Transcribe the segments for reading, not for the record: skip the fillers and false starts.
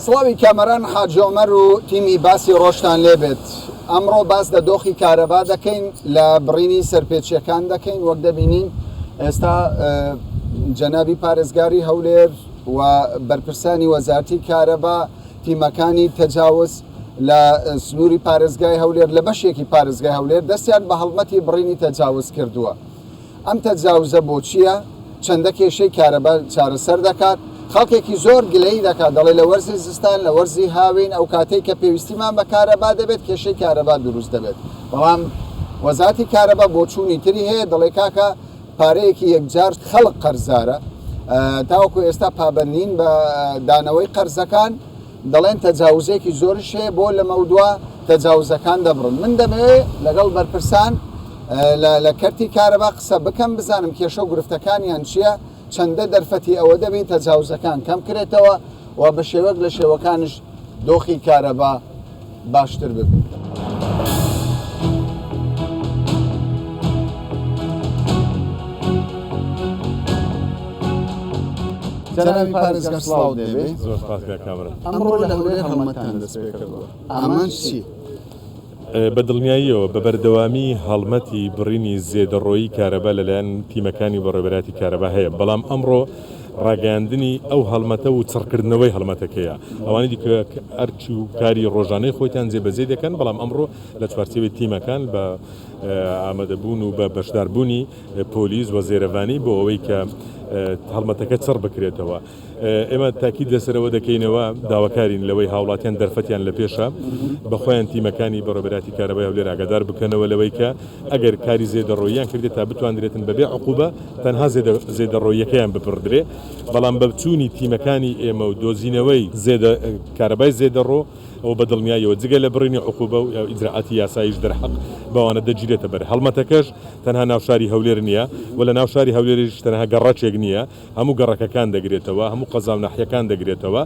سڵاوی کامەران حاجی عومەر و تیمی باسی ڕۆژتان لێبێت. ئەمڕۆ باس لە دۆخی کارەبا دەکەین، لە بڕینی سەرپێچیەکان دەکەین، وەک دەبینین ئێستا جەنابی پارێزگاری هەولێر و بەرپرسانی وەزارتی کارەبا تیمەکانی تەجاوز لە سنووری پارێزگای هەولێر لە بەشێکی پارێزگای هەولێر دەستیان بە هەڵمەتی بڕینی تەجاوز کردووە. ئەم تەجاوزە بۆچییە؟ چەندە کێشەی کارەبا چارەسەر دەکات؟ خەڵکێکی زۆر گلەیی دەکات دەڵێ لە وەرزی زستان لە وەرزی هاوین ئەو کاتەی کە پێویستیمان بە کارەبا دەبێت کێشەی کارەبا دروست دەبێت بەڵام وەزارەتی کارەبا بۆچوونی تری هەیە دەڵێ کاکە پارەیەکی یەکجار خەڵک قەرزارە تاوەکو ئێستا پابەند نین بە دانەوەی قەرزەکان دەڵێن تەجاوزێکی زۆرش هەیە بۆ لەمەودوا تەجاوزەکان دەبڕن من دەمەوێ لەگەڵ بەرپرسان لە کەرتی کارەبا قسە بکەم بزانم کێشە و گرفتەکانیان چییە چەندە دەرفەتی ئەوە دەبێت تەجاوزەکان کەم کرێتەوە و بە شێوەک لە شێوەکانش دۆخی کارەبا باشتر ببێت. جەنابی پارێزگار سڵاوت لێبێ. زۆر سپاس کاک کامەران. ئەمڕۆ لە هەولێر هەڵمەتتان دەست پێ کردووە، ئامانج چییە؟ بە دڵنیاییەوە بە بەردەوامی هەڵمەتی بڕینی زێدەڕۆیی کارەبا لەلایەن تیمەکانی بەڕێوەبەرایەتی کارەبا هەیە، بەڵام ئەمڕۆ ڕاگەیاندنی ئەو هەڵمەتە و چڕکردنەوەی هەڵمەتەکەیە. ئەوانی دیکە ئەرک و کاری ڕۆژانەی خۆیتان جێبەجێ دەکەن، بەڵام ئەمڕۆ لە چوارچێوەی تیمەکان بە ئامادەبوون و بە بەشداربوونی پۆلیس و زێرەڤانی بۆ ئەوەی کە هەڵمەتەکە چڕ بکرێتەوە. ئێمە تاکید لەسەر ئەوە دەکەینەوە داواکارین لەوەی هاوڵاتیان دەرفەتیان لە پێشە بە خۆیان تیمەکانی بەڕێوەبەرایەتی کارەبای هەولێر ئاگادار بکەنەوە لەوەی کە ئەگەر کاری زێدەڕۆییان کردێت تا بتواندرێتن بەبێ عقوبە تەنها زێدەڕۆییەکەیان ببڕدرێ بەڵام بە چوونی تیمەکانی ئێمە و دۆزینەوەی زێدە کارەبای زێدەڕۆ ئەوە بە دڵنیاییەوە جگە لە بڕینی عقوبە و ئیجرائاتی یاساییش دەرحەق بەوانە دەگیرێتە بەر. هەڵمەتەکەش تەنها ناو شاری هەولێر نییە و لە ناو شاری هەولێریش تەنها گەڕەکێک نییە، هەموو گەڕەکەکان دەگرێتەوە، هەموو قەزا و ناحیەکان دەگرێتەوە.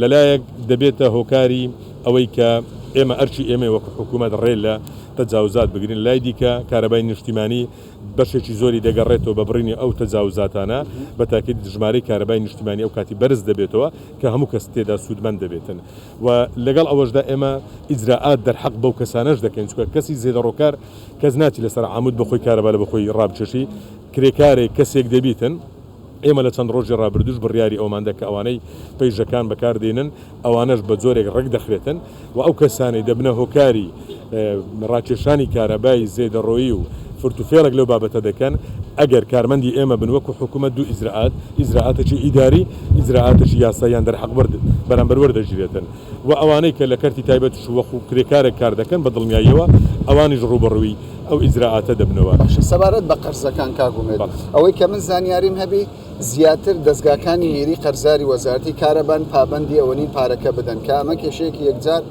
لەلایەک دەبێتە هۆکاری ئەوەی کە ئێمە ئەرکی ئێمەیە وەکو حکوومەت ڕێ لە تەجاوزات بگرین، لای دیکە کارەبای نیشتیمانی بەشێکی زۆری دەگەڕێتەوە بە بڕینی ئەو تەجاوزاتانە، بە تاکید ژمارەی کارەبای نیشتیمانی ئەو کاتی بەرز دەبێتەوە کە هەموو کەس تێدا سوودمەند دەبێتن و لەگەڵ ئەوەشدا ئێمە ئیجرائات دەرحەق بەو کەسانەش دەکەین، چونکە کەسی زێدەڕۆکار کەس ناچی لەسەر عامود بە خۆی کارەبا لە بە خۆی ڕابکێشی، کرێکارێک کەسێک دەبیتن، ئێمە لە چەند ڕۆژی ڕابردووش بڕیاری ئەوەمان دا کە ئەوانەی پەیژەکان بەکار دێنن ئەوانەش بە جۆرێک ڕێک دەخرێتن و ئەو کەسانەی دەبنە هۆکاری ڕاکێشانی کارەبای زێدەڕۆیی و فرتوفێڵێک لەو بابەتە دەکەن ئەگەر کارمەندی ئێمە بن وەکو حکوومەت دوو ئیجرائات ئیجرائاتێکی ئیداری ئیجرائاتێکی یاساییان دەرحەق بەرامبەر وەردەگیرێتن و ئەوانەی کە لە کەرتی تایبەتیش وەکو کرێکارێک کار دەکەن بە دڵنیاییەوە ئەوانیش ڕووبەڕووی ئەو ئیجرائاتە دەبنەوە. باشە سەبارەت بە قەرزەکان کاک ئومێد ئەوەی کە من زانیاریم هەبی زیاتر دەزگاکانی میری قەرزاری وەزارەتی کارەبان پابەندی ئەوە نین پارەکە بدەن کە ئەمە کێشەیەکی یەکجار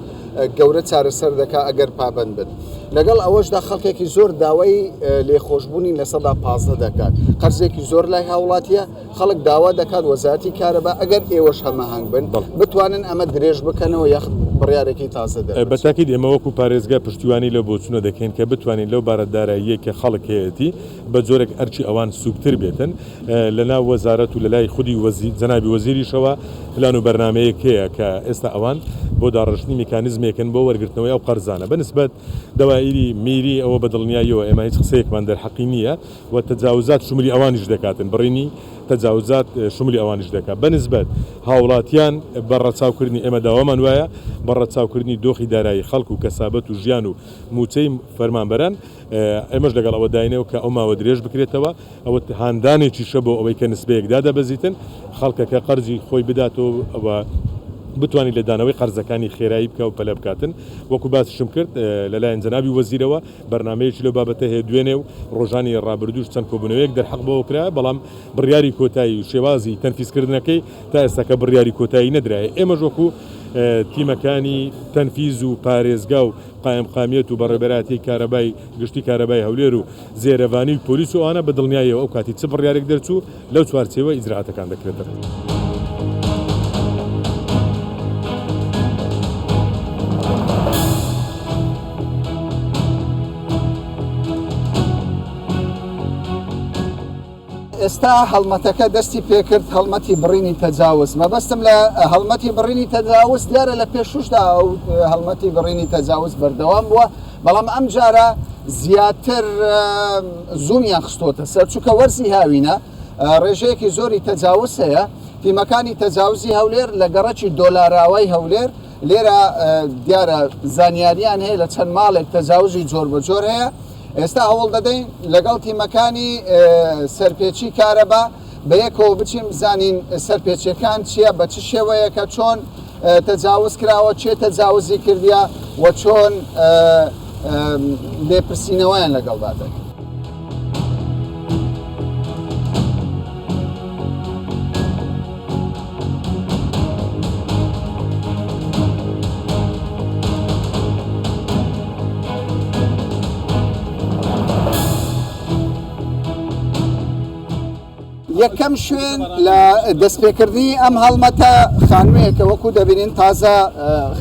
گەورە چارەسەر دەکا ئەگەر پابەند بن لەگەڵ ئەوەشدا خەڵکێکی زۆر داوای لێخۆشببوونی 15% دەکات قەرزێکی زۆر لای هاوڵاتیە خەڵک داوا دەکات وەزارەتی کارەبا ئەگەر ئێوەش هەماهەنگ بن بتوانن ئەمە درێژ بکەنەوە یاخود بڕیارێکی تازە دەربچن. بە تاکید ئێمە وەکو پارێزگا پشتیوانی لەو بۆچوونە دەکەین کە بتوانین لەو بارە داراییەی کە خەڵک هەیەتی بە جۆرێک ئەرکی ئەوان سووکتر بێتن لە ناو وەزارەت و لە لای خودی جەنابی وەزیریشەوە پلان و بەرنامەیەک هەیە کە ئێستا ئەوان بۆ داڕشتنی میکانیزمێکن بۆ وەرگرتنەوەی ئەو قەرزانە بە نسبەت دەوائیری میری ئەوە بە دڵنیاییەوە ئێمە هیچ قسەیەکمان دەرحەقی نییە و تەجاوزات شمولی ئەوانیش دەکاتن، بڕینی تەجاوزات شمولی ئەوانیش دەکات. بە نسبەت هاوڵاتیان بە ڕەچاوکردنی ئێمە داوامان وایە بە ڕەچاوکردنی دۆخی دارایی خەڵک و کەسابەت و ژیان و مووچەی فەرمانبەران ئێمەش لەگەڵ ئەوە داینەوە کە ئەو ماوە درێژ بکرێتەوە ئەوە هاندانێکیشە بۆ ئەوەی کە نسبەیەک دادەبەزیتن خەڵکەکە قەرزی خۆی بداتەوە و بتوانیت لە دانەوەی قەرزەکانی خێرایی بکا و پەلە بکاتن وەکو باسیشم کرد لەلایەن جەنابی وەزیرەوە بەرنامەیەکی لەو بابەتە هەیە دوێنێ و ڕۆژانی ڕابردووش چەند کۆبوونەوەیەک دەرحەق بەوە کرا، بەڵام بڕیاری کۆتایی و شێوازی تەنفیزکردنەکەی تا ئێستاکە بڕیاری کۆتایی نەدرایە. ئێمەش وەکو تیمەکانی تەنفیز و پارێزگا و قایمقامیەت و بەڕێوەبەرایەتیی کارەبای گشتی کارەبای هەولێر و زێرەڤانی و پۆلیس و ئەوانە بە دڵنیاییەوە ئەو کاتی چ بڕیارێک دەرچوو لەو چوارچێوە ئیجرائاتەکان دەکرێتن. ئێستا هەڵمەتەکە دەستی پێکرد، هەڵمەتی بڕینی تەجاوز. مەبەستم لە هەڵمەتی بڕینی تەجاوز دیارە لە پێشووشدا ئەو هەڵمەتی بڕینی تەجاوز بەردەوام بووە، بەڵام ئەمجارە زیاتر زوومیان خستۆتە سەر، چونکە وەرزی هاوینە ڕێژەیەکی زۆری تەجاوز هەیە. تیمەکانی تەجاوزی هەولێر لە گەڕەکی دۆلاراوای هەولێر لێرە دیارە زانیاریان هەیە لە چەند ماڵێک تەجاوزی جۆر بە جۆر هەیە. ئێستا هەوڵ دەدەین لەگەڵ تیمەکانی سەرپێچی کارەبا بەیەکەوە بچین بزانین سەرپێچیەکان چییە، بە چ شێوەیەکە، چۆن تەجاوز کراوە، کێ تەجاوزی کردیە و چۆن لێپرسینەوەیان لەگەڵدا دەکەن. یەکەم شوێن لە دەستپێکردنی ئەم هەڵمەتە خانوویەکە وەکو دەبینین تازە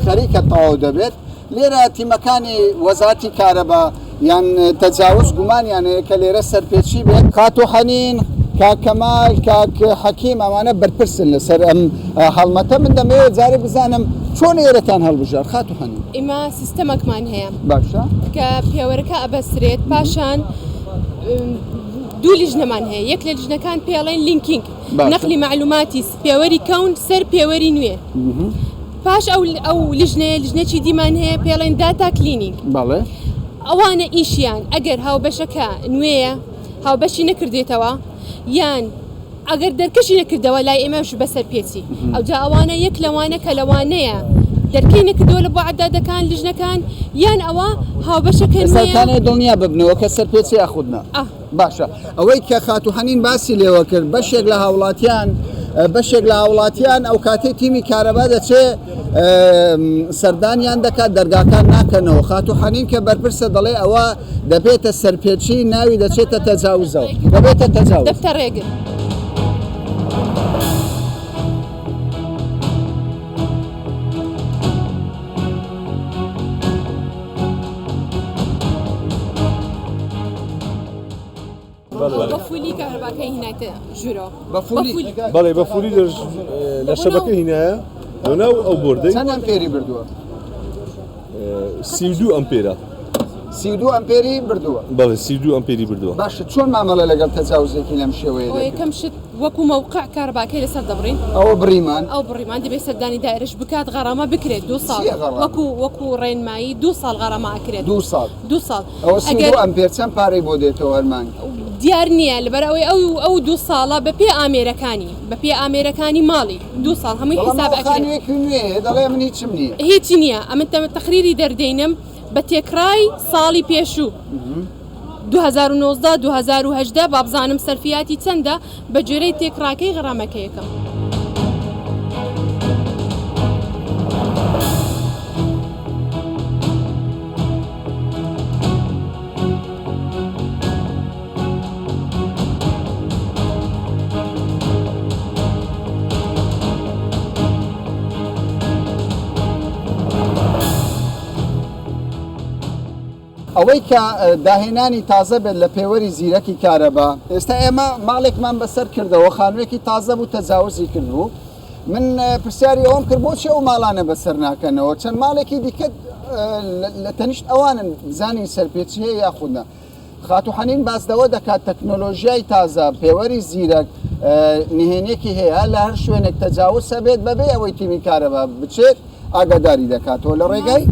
خەریکە تەواو دەبێت لێرە تیمەکانی وەزارەتی کارەبا یان تەجاوز گومانیان هەیە کە لێرە سەرپێچی بێت. خاتوو حەنین، کاک کەمال، کاک حەکیم ئەمانە بەرپرسن لەسەر ئەم هەڵمەتە، من دەمەوێت جارێک بزانم چۆن ئێرەتان هەڵبژارد خاتوو حەنین؟ ئێمە سیستەمەکمان هەیە باشە. کە پێوەرەکە ئەبەسترێت، پاشان دوو لیژنەمان هەیە، یەک لە لیژنەکان پێڵێن linking، نەقلی مەعلوماتی پێوەری کەون سەر پێوەری نوێ. پاش ئەو ئەو لیژنەیە لیژنەکی دیمان هەیە پێڵێن data cleaning. بەڵێ. ئەوانە ئیشیان ئەگەر هاوبەشەکە نوێیە هاوبەشی نەکردێتەوە یان ئەگەر دەرکەشی نەکردەوە لای ئێمەش بەسەر پێچی ئەوجا ئەوانە یەک لەوانە کە لەوانەیە دەرکەی نەکردەوە لە بۆ عەدادەکان لیژنەکان یان ئەوە هاوبەشەکە ئێستا نوێیە. تانەیە دڵنیا ببنەوە کە سەرپێچی یاخود نا. ئا. باشە ئەوەی کە خاتوو حەنین باسی لێوە کرد بەشێک لە هاوڵاتیان بەشێک لە هاوڵاتیان ئەو کاتەی تیمی کارەبا دەچێ سەردانیان دەکات دەرگاکان ناکەنەوە خاتوو حەنین کە بەرپرسە دەڵێ ئەوە دەبێتە سەرپێچی ناوی دەچێتە تەجاوزەوە دەبێتە تەجاوز. دەبتە ڕێگر. بە فولی کارەباکەی هینایتە ژوورەوە. بە فولی؟ بەڵێ بە فولی لە شەبەکە هینایە بۆ ناو ئەو بۆردەی. چەند ئەمپێری بردووە؟ 32 ئەمپێرە. 32 ئەمپێری بردووە؟ بەڵێ 32 ئەمپێری بردووە. باشە چۆن مامەڵە لەگەڵ تەجاوزێکی لەم شێوەیە دەکرێت؟ یەکەم شت وەکو مەوقع کارەباکەی لەسەر دەبڕین. ئەوە بڕیمان. ئەو بڕیمان دەبێت سەردانی دایرەش بکات غەرامە بکرێت دوو ساڵ. چییە غەرامە؟ وەکو وەکو ڕێنمایی دوو ساڵ غەرامە ئەکرێت. دوو ساڵ. دوو ساڵ. ئەوە 32 ئەمپێر چەند پارەی بۆ دێتەوە هەر مانگ؟ دیار نییە لەبەر ئەوەی ئەو ئەو دوو ساڵە بە پێ ئامێرەکانی بە پێ ئامێرەکانی ماڵی دوو ساڵ هەمووی بەڵام حیساب ئەوە ئەکرێت. خانوویەکی نوێیە دەڵێ من هیچم نییە. هیچی نییە ئەمن تەقریری دەردەینم بە تێکڕای ساڵی پێشوو. 2019 2018 بابزانم سەرفیاتی چەندە بە گوێرەی تێکڕاکەی غەرامەکە یەکەم. ئەوەی کە داهێنانی تازە بێت لە پێوەری زیرەکی کارەبا، ئێستا ئێمە ماڵێکمان بەسەر کردەوە، خانوویەکی تازە بوو تەجاوزی کردبوو، من پرسیاری ئەوەم کرد بۆچی ئەو ماڵانە بەسەر ناکەنەوە، چەند ماڵێکی دیکە لە تەنیشت ئەوانن بزانین سەرپێچی هەیە یاخود نا. خاتوو حەنین باس لەوە دەکات تەکنۆلۆژیای تازە، پێوەری زیرەک نهێنیەکی هەیە، لە هەر شوێنێک تەجاوز هەبێت بەبێ ئەوەی تیمی کارەبا بچێت ئاگاداری دەکاتەوە لە ڕێگای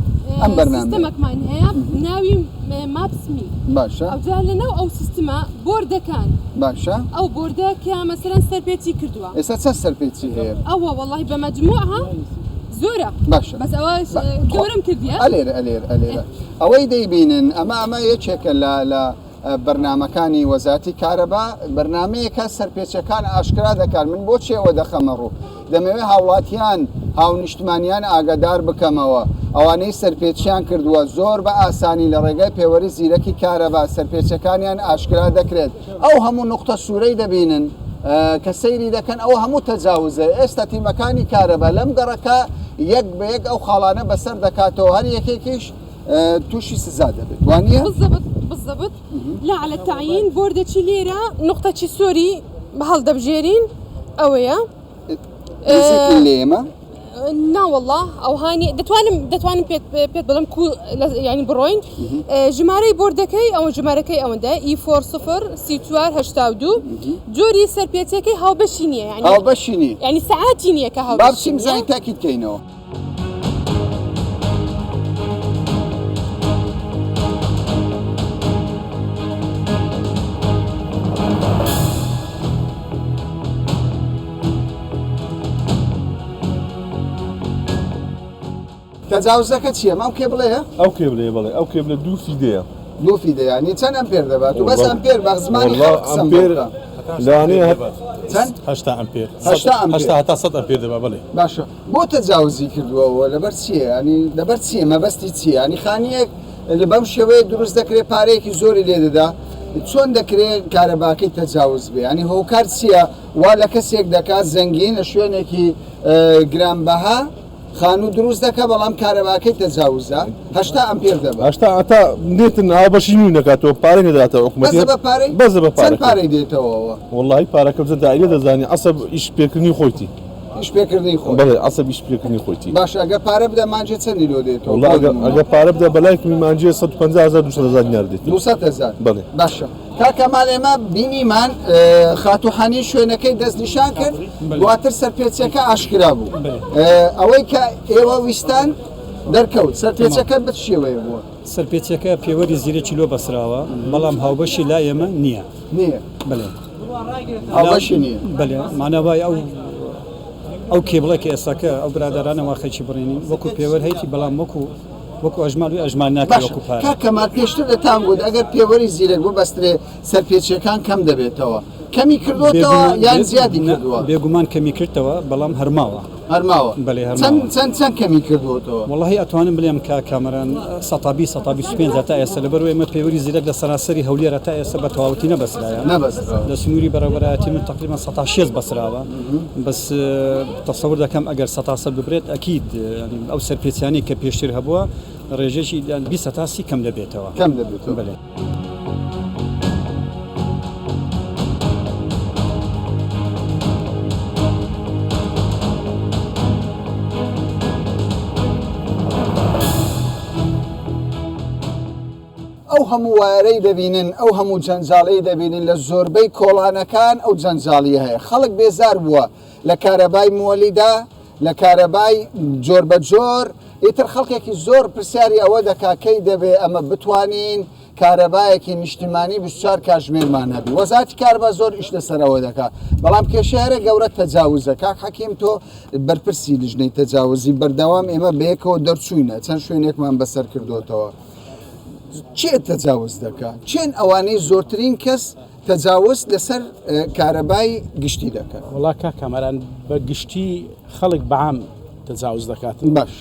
ئەم بەرنامەیە. سیستەمەکمان هەیە ناوی Maps Me. باشە. ئەوجا لەناو ئەو سیستمە بۆردەکان. باشە. ئەو بۆردە کە مەسەلەن سەرپێچی کردووە. ئێستا چەند سەرپێچی هەیە؟ ئەوە وەڵاهی بە مەجموعە زۆرە. باشە. بەس ئەوە گەورەم کردیە. ئەلێرە ئەلێرە ئەلێرە ئەوەی دەیبینن ئەمە ئەمە یەکێکە لە لە بەرنامەکانی وەزارەتی کارەبا بەرنامەیەکە سەرپێچەکان ئاشکرا دەکات من بۆچی ئەوە دەخەمە ڕوو دەمەوێت هاوڵاتیان هاونیشتمانیان ئاگادار بکەمەوە ئەوانەی سەرپێچیان کردووە زۆر بە ئاسانی لە ڕێگای پێوەری زیرەکی کارەبا سەرپێچەکانیان ئاشکرا دەکرێت ئەو هەموو نوقتە سوورەی دەبینن کە سەیری دەکەن ئەوە هەموو تەجاوزە ئێستا تیمەکانی کارەبا لەم گەڕەکە یەک بە یەک ئەو خاڵانە بەسەر دەکاتەوە هەر یەکێکیش تووشی سزا دەبێت وانییە؟ بالضبط بالضبط لا على التعيين بۆردەچی لێرە نقطەچی سۆری. هەڵدەبژێرین ئەوەیە. نزیکن لە ئێمە؟ نا وەڵا ئەوهانی دەتوانم دەتوانم پێت پێت بڵم کو ینی بڕۆین ژمارەی بۆردەکەی ئەوە ژمارەکەی ئەوەندە ئی فۆر سفر 34 82 جۆری سەرپێچەکەی هاوبەشی نییە ینی هاوبەشی نییە ینی سەعاتی نییە کە هاوبەشی بچیم زانین تاکید کەینەوە. تەجاوزەکە چییە مام کێبڵەیە؟ ئەو کێبلەیە بەڵێ ئەو کێبلە دوو فیدەیە. دوو فیدە یانی چەند ئەمپێر دەبات و بەس ئەمپێر بە زمانی خەڵک قسەم بۆ بکە. لەوانەیە چەند؟ هەشتا ئەمپێر. هەشتا ئەمپێر. هەشتا هەتا سەد ئەمپێر دەبا بەڵێ. باشە بۆ تەجاوزی کردووە ئەوە لەبەر چییە یانی لەبەر چییە مەبەستی چییە یانی خانییەک بەم شێوەیە دروست دەکرێت پارەیەکی زۆری لێ دەدا چۆن دەکرێت کارەباکەی تەجاوز بێ ینی هۆکار چییە وا لە کەسێک دەکات زەنگین لە شوێنێکی گرانبەها خانوو دروست دەکا بەڵام کارەباکەی تەجاوزە هەشتا ئەمپێر دەبا. هەشتا هەتا نێتن هاوبەشی نوی نەکاتەوە پارەی نەداتەوە حکومەتی بەسە بە پارەی؟ بەسە بە چەند پارەکەی. پارەی دێتەوەوە؟ وەڵاهی پارەکە بزە دائیرە دەزانی عەسەب ئیش پێکردنی خۆیتی. ئیش پێکردنی خۆی. بەڵێ عەسەب ئیش پێکردنی خۆیتی. باشە ئەگەر پارە بدە مانجێ چەندی لۆ دێتەوە؟ وەڵا بۆ ئەگەر نموونە. ئەگەر پارە بدە بەلای کەمی مانجێ 150 هەزار 200 هەزار دینار دێتن. 200 هەزار. بەڵێ. باشە. کاک کەمال ئێمە بینیمان خاتوو حەنین شوێنەکەی دەستنیشان کرد دواتر سەرپێچیەکە ئاشکرا بوو ئەوەی کە ئێوە ویستان دەرکەوت سەرپێچەکە بە چ شێوەیە بووە؟ سەرپێچیەکە پێوەری زیرەکی لۆ بەسراوە بەڵام هاوبەشی لای ئێمە نییە. نییە. بەلێ. هاوبەشی نییە. بەلێ مانا وای ئەو ئەو کێبڵە کە ئێستاکە ئەو برادەرانە وا خەریکی بڕینین وەکو پێوەر هەیتی بەڵام وەکو وەکو ئەژمار وی ئەژمار ناکرێ باشە وەکو پارە. کاک کەمال پێشتر دەتان گوت ئەگەر پێوەری زیرەک ببەسترێ سەرپێچیەکان کەم دەبێتەوە کەمی کردۆتەوە بێگومان یان بێ زیادی نا کردووە؟ بێگومان کەمی کردتەوە بەڵام هەر ماوە. هەر ماوە بەلێ هەر چەند ماوە. چەند چەند کەمی کردووەتەوە؟ وەڵاهی ئەتوانم بلێم کاک کامەران سەتا بیست سەتا 25 هەتا ئێستا لەبەرئەوەی ئێمە پێوەری زیرەک لە سەرانسەری هەولێر هەتا ئێستا بە تەواوەتی نەبەسترایە نەبەستراوە. لە سنووری بەڕێوەبەرایەتی من تەقریبەن سەتا شێست بەستراوە بەس تەسەور دەکەم ئەگەر سەتا سەد ببرێت ئەکید یانی ئەو سەرپێچیانەی کە پێشتر هەبووە ڕێژەیەکی 20 هەتا 30 کەم دەبێتەوە. کەم دەبێتەوە. بەلێ. ئەو هەموو وایەرەی دەبینن، ئەو هەموو جەنجاڵیەی دەبینن لە زۆربەی کۆڵانەکان ئەو جەنجاڵیە هەیە، خەڵک بێزار بووە لە کارەبای موەلیدە، لە کارەبای جۆربەجۆر، ئیتر خەڵکێکی زۆر پرسیاری ئەوە دەکا کەی دەبێ ئەمە بتوانین کارەبایەکی نیشتیمانی 24 کاژمێرمان هەبی. وەزارەتی کارەبا زۆر ئیش لەسەر ئەوە دەکا، بەڵام کێشەی هەرە گەورە تەجاوزە. کاک حەکیم تۆ بەرپرسی لیژنەی تەجاوزی، بەردەوام ئێمە بەیەکەوە دەرچووینە، چەند شوێنێکمان بەسەر کردۆتەوە. کێ تەجاوز دەکا؟ کێن ئەوانەی زۆرترین کەس تەجاوز لەسەر کارەبای گشتی دەکەن؟ وەڵا کاک کامەران بە گشتی خەڵک بە عام تەجاوز دەکاتن. باش.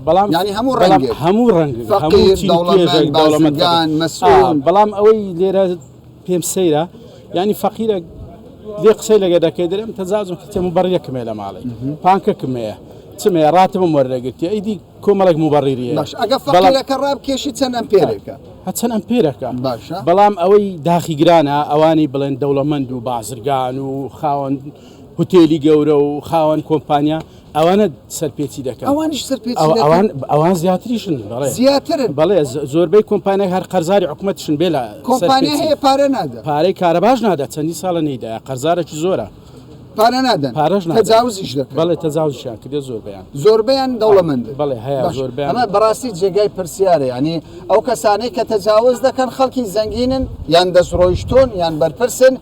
بەڵام یانی هەموو ڕەنگێک. هەموو ڕەنگ، فەقیر، دەوڵەمەند، بازرگان، مەسئول. بەڵام ئەوەی لێرە پێم سەیرە یانی فەقیرە لێ قسەی لەگە دەکەی دەرێم تەجاوزم کردیە موبەڕیەکم هەیە لە ماڵی پانکەکم هەیە چم هەیە ڕاتبم وەرنەگرتیە ئیدی کۆمەڵێک موبەڕیری هەیە باش ئەگە فەقیرەکە ڕابکێشی چەند ئەمپێرێکە؟ هە چەند ئەمپێرەکە باشە بەڵام ئەوەی داخی گرانە ئەوانەی بڵێن دەوڵەمەند و بازرگان و خاوەن هوتێلی گەورە و خاوەن کۆمپانیا ئەوانە سەرپێچی دەکەن ئەوانیش سەرپێچی دەکەن ئەوان ئەوان زیاتریشن بەڵێ زیاترن بەڵێ زۆربەی کۆمپانیای هەر قەرزاری حکومەتشن بێ لە کۆمپانیا هەیە پارە نادا پارەی کارەباش نادا چەندین ساڵە نەیدایە قەرزارێکی زۆرە پارە نادەن پارەش نادەن تەجاوزیش دەکەن بەڵێ تەجاوزیشیان کردێ زۆربەیان زۆربەیان دەوڵەمەندن بەڵێ هەیە زۆربەیان ئەمە بەڕاستی جێگای پرسیارە یعنی ئەو کەسانەی کە تەجاوز دەکەن خەڵکی زەنگینن یان دەستڕۆیشتون یان بەرپرسن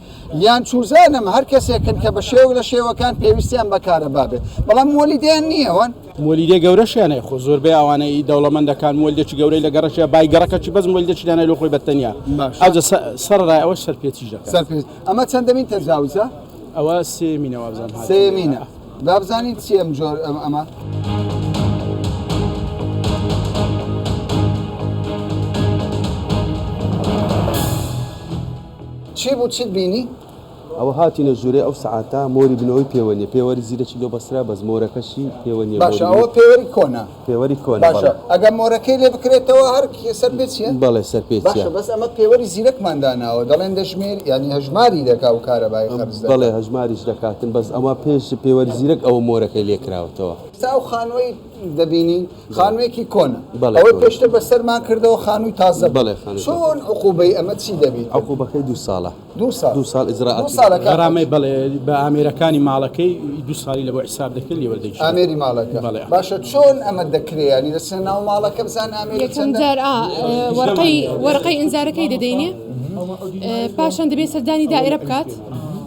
یان چوزانم هەر کەسێکن کە بە شێوەک لە شێوەکان پێویستیان بە کارەبا بێت بەڵام مۆلیدەیان نییە وان مۆلیدەی گەورەشیان هەیە خۆ زۆربەی ئەوانەی دەوڵەمەندەکان مۆلیدەکی گەورەی لە گەڕەکیە بای گەڕەکەکی بەس مۆلیدەکی دانای لۆ خۆی بە تەنیا ئەوجا سەرەڕای ئەوەش سەرپێچیش دەکات. سەرپێچ ئەمە چەندەمین تەجاوزە؟ ئەوە سێیەمینە وابزانم هاتیە. سێیەمینە با بزانین چی ئەم جۆر ئەمە. چی بوو چیت بینی؟ ئەوە هاتینە ژوورێ ئەو سەعاتە مۆری بنەوەی پێوە نیە پێوەری زیرەکی لۆ بەسترا بەس مۆرەکەشی پێوە نیە باشە مۆری ئەوە پێوەری کۆنە. پێوەری کۆنە باشە بەڵێ. ئەگەر مۆرەکەی لێ بکرێتەوە هەر سەرپێچیە؟ بەڵێ سەرپێچیە. باشە بەس ئەمە پێوەری زیرەکمان داناوە دەڵێن دەژمێر یانی هەژماری دەکا و کارەبای خەرج دەکا. بەڵێ هەژماریش دەکاتن بەس ئەوە پێش پێوەری زیرەک ئەوە مۆرەکەی لێ کراوەتەوە. ئێستا ئەو خانووەی دەبینی خانوویەکی کۆنە بەڵێ ئەوەی کۆنە. پێشتر بەسەرمان کردەوە خانووی تازە بوو بەڵێ خانووی تازە. چۆن عقوبەی ئەمە چی دەبیت؟ عقوبەکەی دوو ساڵە. دوو ساڵ دوو ساڵ ئیجرائاتی دوو ساڵە کاکە. غەرامەی بەڵێ بە ئامێرەکانی ماڵەکەی دوو ساڵی لە بۆ حیساب دەکرێت لێ وەردەگیرێت. ئامێری ماڵەکە بەڵێ. باشە چۆن ئەمە دەکرێ یانی دەچنە ناو ماڵەکە بزان ئامێری یەکەم چەندە؟ جار ئا وەرقەی وەرقەی ئینزارەکەی دەدەینێ پاشان دەبێت سەردانی دائیرە بکات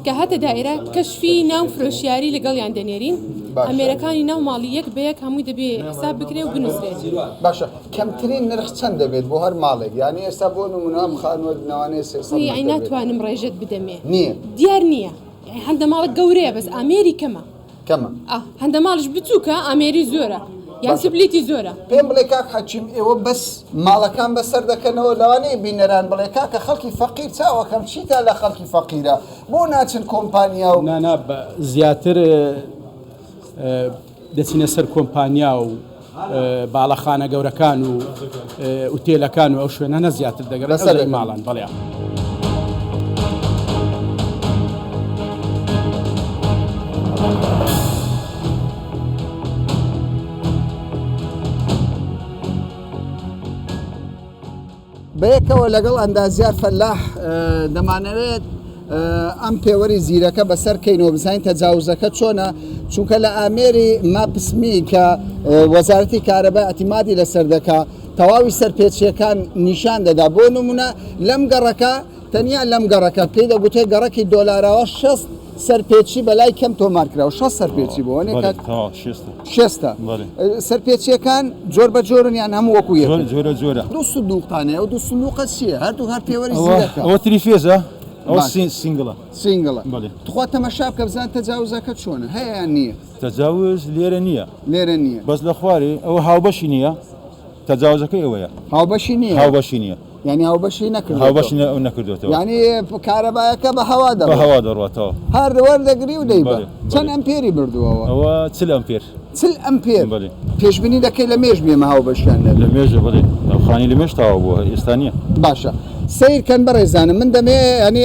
کە هاتە دائیرە کەشفی ناو فرۆشیاری لەگەڵیان دەنێرین باشە. ئامێرەکانی ناو ماڵی یەک بە یەک هەمووی دەبێ حساب بکرێ و بنووسرێت. باشە کەمترین نرخ چەند دەبێت بۆ هەر ماڵێک یانی ئێستا بۆ نمونە ئەم خانووە لەوانەیە 300 یعنی مەتر بێت ناتوانم ڕێژەت بدەمێ نییە دیار نییە یعنی هەندە ماڵە گەورەیە بەس ئامێری کەمە کەمە ئا هەندە ماڵش بچووکە ئامێری زۆرە یان باشە. سپلیتی زۆرە. پێم بڵێ کاک حەکیم ئێوە بەس ماڵەکان بەسەر دەکەنەوە لەوانەیە بینەران بڵێ کاکە خەڵکی فەقیر چاوەکەم چیتان لە خەڵکی فەقیرە بۆ ناچن کۆمپانیا و نا نا زیاتر دەچینە سەر کۆمپانیا و باڵەخانە گەورەکان و ئوتێلەکان و ئەو شوێنانە زیاتر دەگەڕێن ئەو ماڵان بەڵێ. بەیەکەوە لەگەڵ ئەندازیار فەلاح دەمانەوێت ئەم پێوەری زیرەکە بەسەر کەینەوە بزانین تەجاوزەکە چۆنە چونکە لە ئامێری ماپسمی کە وەزارەتی کارەبا ئەتیمادی لەسەر دەکا تەواوی سەرپێچیەکان نیشان دەدا بۆ نمونە لەم گەڕەکە تەنیا لەم گەڕەکە پێی دەگوترێ گەڕەکی دۆلاراوە 60 سەرپێچی بەلای کەم تۆمار کراوە 60 سەرپێچی بۆ وەنێ کاک شێستە سەرپێچیەکان جۆر بە جۆرن یان هەموو وەکو یەکن جۆرە جۆرە دوو سندوقانەیە ئەو دوو سندوقە چییە هەردوو هەر پێوەری زیرەکە ئەوە three phase ە ئەوە single ە single ە تخوا تەمەشا بکە بزان تەجاوزەکە چۆنە هەیە یان نییە تەجاوز لێرە نییە لێرە نییە بەس لە خوارێ ئەوە هاوبەشی نییە تەجاوزەکەی ئەوەیە هاوبەشی نییە هاوبەشی نییە یانی هاوبەشی نەکردۆتەوە. هاوبەشی نەکردۆتەوە. یانی کارەبایەکە بە هەوا دەڕوات. بە هەوا دەڕواتەوە. هەر وەردەگری و دەیبا. چەند ئەمپێری بردووەوە؟ ئەوە 40 ئەمپێر. 40 ئەمپێر. بەڵێ. پێشبینی دەکەی لە مێژ بێمە هاوبەشیان نەبێ. لە مێژە بەڵێ. ئەو خانی لە مێژ تەواو بووە ئێستا نییە. باشە سەیر کەن بەڕێزانم من دەمەوێ یانی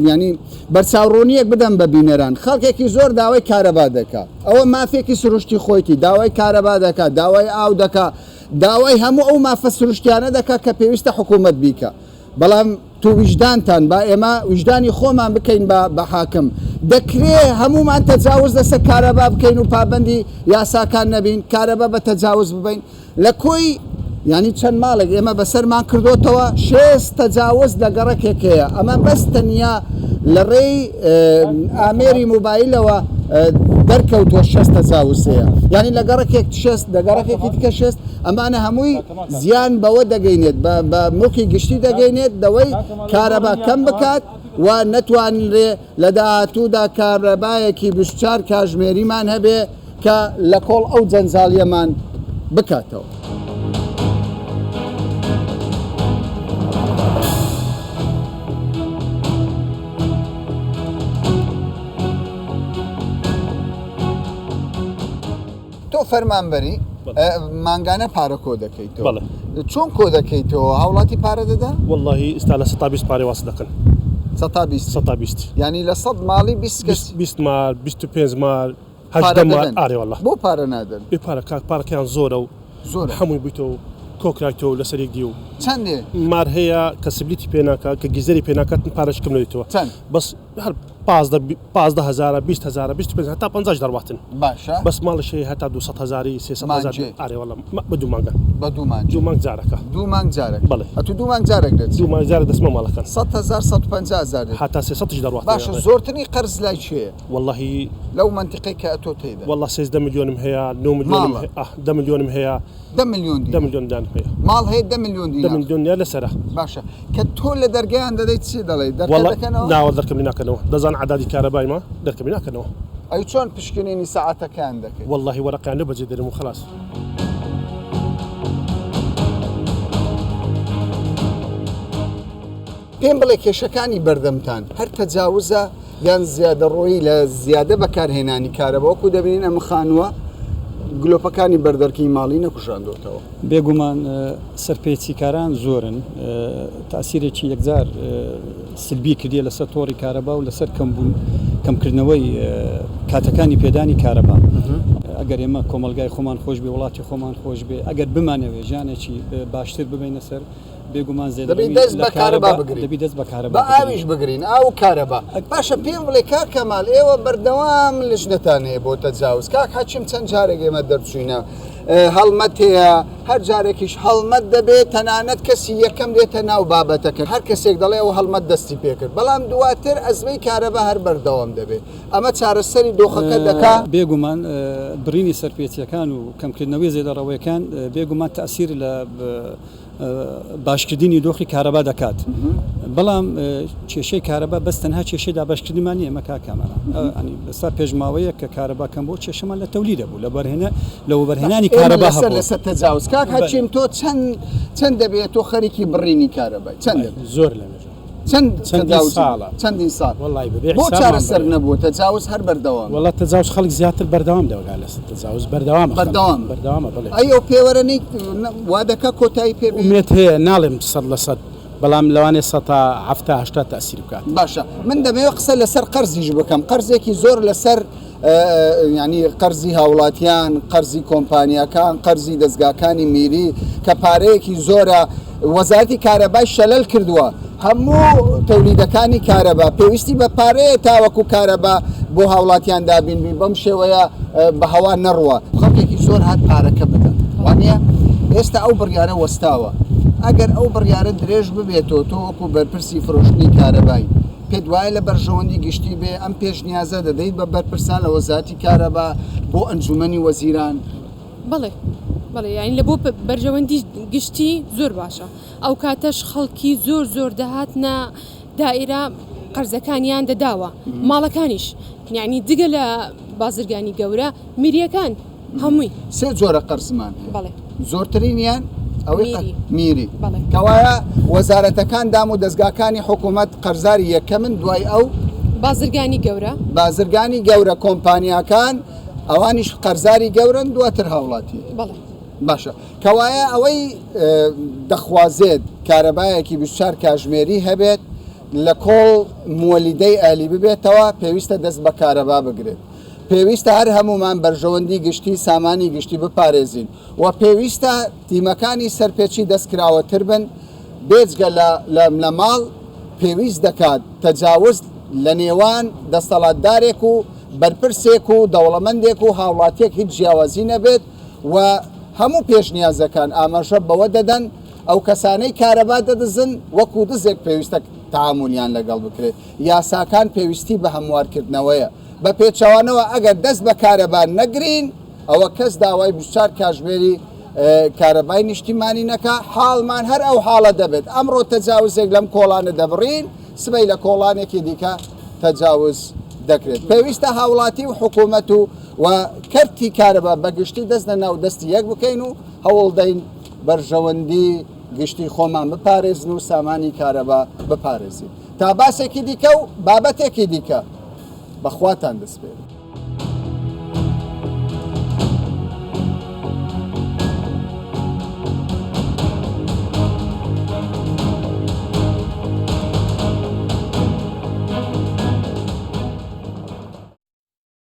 یانی بەرچاوڕوونییەک بدەم بە بینەران خەڵکێکی زۆر داوای کارەبا دەکا ئەوە مافێکی سروشتی خۆیتی داوای کارەبا دەکا داوای ئاو دەکا داوای هەموو ئەو مافە سروشتیانە دەکات کە پێویستە حکوومەت بیکا، بەڵام تو ویژدانتان با ئێمە ویژدانی خۆمان بکەین بە بە حاکم، دەکرێ هەموومان تەجاوز لەسەر کارەبا بکەین و پابەندی یاساکان نەبین، کارەبا بە تەجاوز ببەین لە کۆی یانی چەند ماڵێک ئێمە بەسەرمان کردۆتەوە شێست تەجاوز لە گەڕەکێک هەیە ئەمە بەس تەنیا لە ڕێی ئامێری موبایلەوە دەرکەوتووە شێست تەجاوز هەیە یانی لە گەڕەکێک شێست لە گەڕەکێکی دیکە شێست ئەمانە هەمووی زیان بەوە دەگەینێت بە موڵکی گشتی دەگەینێت لەوەی کارەبا کەم بکات و نەتوانرێ لە داهاتوودا کارەبایەکی 24 کاژمێریمان هەبێ کە لە کۆڵ ئەو جەنجاڵیەمان بکاتەوە. تۆ فەرمانبەری مانگانە پارە کۆ دەکەیتەوە چۆن کۆ دەکەیتەوە هاوڵاتی پارە دەدا؟ وەڵاهی ئیستا لە سەتا 20 پارەی واست دەکەن. سەتا 20 سەتا 20 یعنی لە سەد ماڵی 20 کەس 20 مال 25 مال هەژدە مال ئارێ واللە بۆ پارە نادەن؟ بێ پارە کاک پارەکەیان زۆرە و زۆرە هەمووی بوویتەوە و کۆکرایتەوە لەسەر یەک دی و چەندێ؟ مار هەیە کە سبلیتی پێ ناکا کە گیزەری پێ ناکات پارەش کەم نەویتەوە چەند؟ بەس هەر 15 15 هەزارە 20 هەزارە 25 هەتا 50 دەڕواتن باشە بەس ماڵش هەیە هەتا 200 هەزاری 300 هەزار مانگێ. ئارێ واللە بە دوو مانگە بە دوو مانگ دوو مانگ جارەکە دوو مانگ جارێک بەڵێ. ئەتوو دوو مانگ جارێک دەچی دوو مانگ جارێک دەچمە ماڵەکان 100 هەزار 150 هەزار دێت هەتا 300 دەڕواتن باشە زۆرترین قەرز لای کێیە؟ واللهی لەو مەنتیقەی کە ئەتۆ تێیدا واللە 13 ملیۆنم هەیە 9 ملیۆنم ماڵە. هەیە ئاه 10 ملیۆنم هەیە 10 ملیۆن 10 دینار ملیۆن دانم هەیە ماڵ هەیە 10 ملیۆن 10 دینار ملیۆن دینار لەسەرە باشە کە تۆ لە دەرگەیان دەدەیت چی دەڵێی دەرکە واللە دەکەنەوە ناوە دەرکەم لێ ناکەنەوە دەزان عەدادی کارەبایمە دەرکەم لێ ناکەنەوە ئەی چۆن پشکنینی سەعاتەکەیان دەکەی؟ واللهی وەرەقەیان لێ بەجێ دێنم و خەلاس. پێم بڵێ کێشەکانی بەردەمتان هەر تەجاوزە؟ یان زیادەڕۆیی لە زیادە بەکارهێنانی کارەبا وەکو دەبینین ئەم خانووە گلۆپەکانی بەردەرکی ماڵی نەکوژاندۆتەوە. بێگومان سەرپێچیکاران زۆرن، تاسیرێکی یەکجار سلبی کردیە لەسەر تۆڕی کارەبا و لەسەر کەمبوون کەمکردنەوەی کاتەکانی پێدانی کارەبا. ئەگەر ئێمە کۆمەڵگای خۆمان خۆش بێ، وڵاتی خۆمان خۆش بێ، ئەگەر بمانەوێ ژیانێکی باشتر ببەینە سەر، بێگومان دەبی زێدەڕەوی دەست لە بە کارەبا کارەبا بگرین دەبی دەست بە کارەبا بە بگرین. ئاویش بگرین ئاو و کارەبا باشە پێم بڵێ کاک کەمال ئێوە بەردەوام لژنەتان هەیە بۆ تەجاوز کاک حەکیم چەند جارێک ئێمە دەرچووینە هەڵمەت هەیە هەر جارێکیش هەڵمەت دەبێت تەنانەت کەسی یەکەم دێتە ناو بابەتەکە هەر کەسێک دەڵێ ئەو هەڵمەت دەستی پێکرد بەڵام دواتر ئەزمەی کارەبا هەر بەردەوام دەبێت ئەمە چارەسەری دۆخەکە دەکا؟ بێگومان بڕینی سەرپێچیەکان و کەمکردنەوەی زێدەڕەوەیەکان بێگومان تەئسیر لە باشکردنی دۆخی کارەبا دەکات بەڵام کێشەی کارەبا بەس تەنها کێشەی دابەشکردنمان نییە ئێمە کاک کامەران ینی ئێستا پێش ماوەیەک کە کارەبا کەم بوو کێشەمان لە تەولیدە بوو لە بەرهێنە لە وەبەرهێنانی ئێمە کارەبا لەسەر هەبوو لەسەر تەجاوز کاک حەکیم تۆ چەند چەند دەبێت تۆ خەریکی بڕینی کارەبای چەند دەبێت زۆر لەمێژە چەند چەندین تەجاوزی ساڵە. چەندین ساڵ وەڵی بەبێ بۆ حسابمان چارەسەر بڕیوە. نەبووە تەجاوز هەر بەردەوامە وەڵا تەجاوز خەڵک زیاتر بەردەوام دەوەگا لەسەر تەجاوز بەردەوامە خەڵک. بەردەوامە بەردەوامە بەڵێ ئەی ئەو پێوەرە نەی وا دەکا کۆتایی پێ بێنی؟ ئومێد هەیە ناڵێم 100% بەڵام لەوانەیە 70%، 80% تەئسیر بکات. باشە من دەمەوێت قسە لەسەر قەرزیش بکەم قەرزێکی زۆر لەسەر یانی قەرزی هاوڵاتیان، قەرزی کۆمپانیاکان، قەرزی دەزگاکانی میری کە پارەیەکی زۆرە، وەزارەتی کارەبای شەلەل کردووە، هەموو تەولیدەکانی کارەبا پێویستی بە پارەیە تاوەکو کارەبا بۆ هاوڵاتیان دابین بی، بەم شێوەیە بە هەوا نەڕوا. خەڵکێکی زۆر هات پارەکە بدەن وانیە؟ ئێستا ئەو بڕیارە وەستاوە، ئەگەر ئەو بڕیارە درێژ ببێتەوە تۆ وەکو بەرپرسی فرۆشتنی کارەبای، پێت وایە لە بەرژەوەندی گشتی بێ ئەم پێشنیازە دەدەیت بە بەرپرسان لە وەزارەتی کارەبا بۆ ئەنجومەنی وەزیران؟ بەڵێ بەڵێ یانی لە بۆ بەرژەوەندی گشتی زۆر باشە ئەو کاتەش خەڵکی زۆر زۆر دەهاتنە دائیرە قەرزەکانیان دەداوە ماڵەکانیش یعنی جگە لە بازرگانی گەورە میریەکان هەمووی. سێ جۆرە قەرزمان هەیە. بەڵێ. زۆرترینیان ئەوەی میری. میری. بەڵێ. کەوایە وەزارەتەکان دام و دەزگاکانی حکوومەت قەرزاری یەکەمن دوای ئەو. بازرگانی گەورە. بازرگانی گەورە کۆمپانیاکان ئەوانیش قەرزاری گەورەن دواتر هاوڵاتی. بەڵێ. باشە کەوایە ئەوەی دەخوازێت کارەبایەکی 24 کاژمێری هەبێت لە کۆڵ موەلیدەی ئەهلی ببێتەوە پێویستە دەست بە کارەبا بگرێت. پێویستە هەر هەموومان بەرژەوەندی گشتی، سامانی گشتی بپارێزین و پێویستە تیمەکانی سەرپێچی دەستکراوەتر بن، بێجگە لە لە ماڵ پێویست دەکات تەجاوز لە نێوان دەستەڵاتدارێک و بەرپرسێک و دەوڵەمەندێک و هاوڵاتیەک هیچ جیاوازی نەبێت و هەموو پێشنیازەکان ئاماژە بەوە دەدەن ئەو کەسانەی کارەبا دەدزن وەکو دزێک پێویستە تەعامولیان لەگەڵ بکرێت، یاساکان پێویستی بە هەموارکردنەوەیە. بە پێچەوانەوە ئەگەر دەست بە کارەبا نەگرین ئەوە کەس داوای 24 کاژمێری کارەبای نیشتیمانی نەکا حاڵمان هەر ئەو حاڵە دەبێت ئەمڕۆ تەجاوزێک لەم کۆڵانە دەبڕین سبەی لە کۆڵانێکی دیکە تەجاوز دەکرێت پێویستە هاوڵاتی و حکوومەت و و کەرتی کارەبا بەگشتی دەست لە ناو دەستی یەک بکەین و هەوڵدەین بەرژەوەندی گشتی خۆمان بپارێزن و سامانی کارەبا بپارێزین تا باسێکی دیکە و بابەتێکی دیکە بە خواتان دەسپێرم.